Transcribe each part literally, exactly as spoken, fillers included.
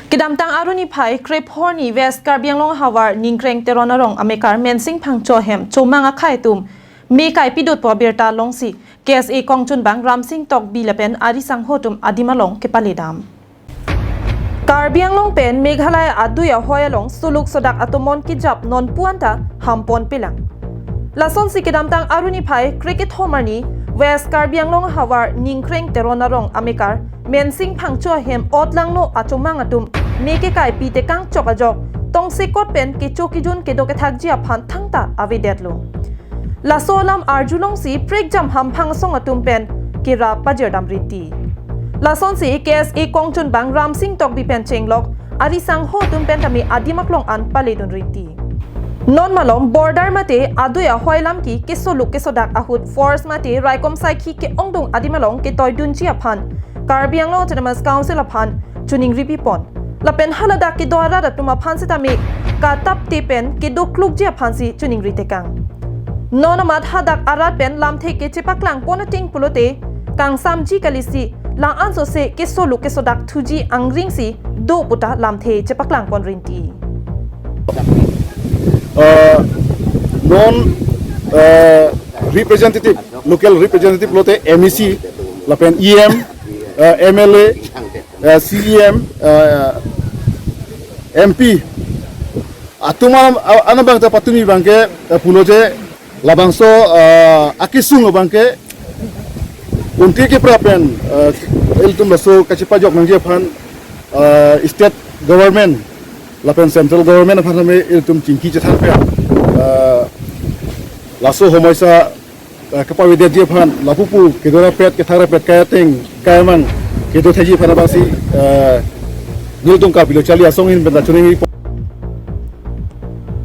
Kedamtang Arni phai krephorni West Karbi Anglong ahavar Ningkreng Teron arong amekar Mensing Phangcho ahem chomang akhei atum me kaipidotpo abirta longsi K S A kongchunbang Ramsing Tokbi lapen ari sangho atum adim along kepaledam. Karbi Anglong pen Meghalaya adui ahoi along suluk sodak atomon kejap nonpu anta hampon pelang. Lasonsi kedamtang Arni phai krekethom arni West Karbi Anglong ahavar Ningkreng Teron arong amekar Mensing Phangcho ahem otlangno achomang atum me kekaipi tekang chok ajok tongsekot pen kecho kejun kedo kethakji aphan thangta avedetlo. Laso alam arjulongsi prekjam hamphang asong atum pen kerap pajirdam rinti. Lasonsi K S A kongchunbang Ramsing Tokbi pen chenglok ari sangho atum pen tame adim aklong an paledun rinti. Non malom border mate adui ahoi lamki kesoluk kesodak ahut force mate raikom saikhi ke-ongdung adim along ketoidunji aphan Karbi Anglong Autonomous Council aphan choningri pipon. Lapen haladak kedo arat atum aphan setame katapte pen kedo klukji aphansi choningri tekang. Non amat hadak arat pen lamthe kechepaklangpon ating pulote kangsamji kalisi la-ansose kesoluk kesodak thuji angringsi do puta lamthe chepaklangpon rinti. Uh, non uh, representative, local representative lote M E C, lapen E M, uh, M L A, uh, C E M, uh, M P, atum anam, anam bangta patumi bangke uh, pulote labangso uh, akesung bangke unti ke prapen uh, ilitum laso kachepajok nangji aphan uh, state government lapen central government aphan kami ilitum chingki chethan pen uh, laso homoisa uh, kepavedetji aphan lapupu kedo rapet kethak rapet kaya teng kaya mang kedo thekji aphan abangsi uh, nelitum Karbi Lo Charli Asong ahin pen ta choningri.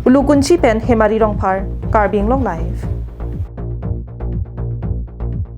Ulukunchi pen Hemari Rongphar, Karbi Anglong Live.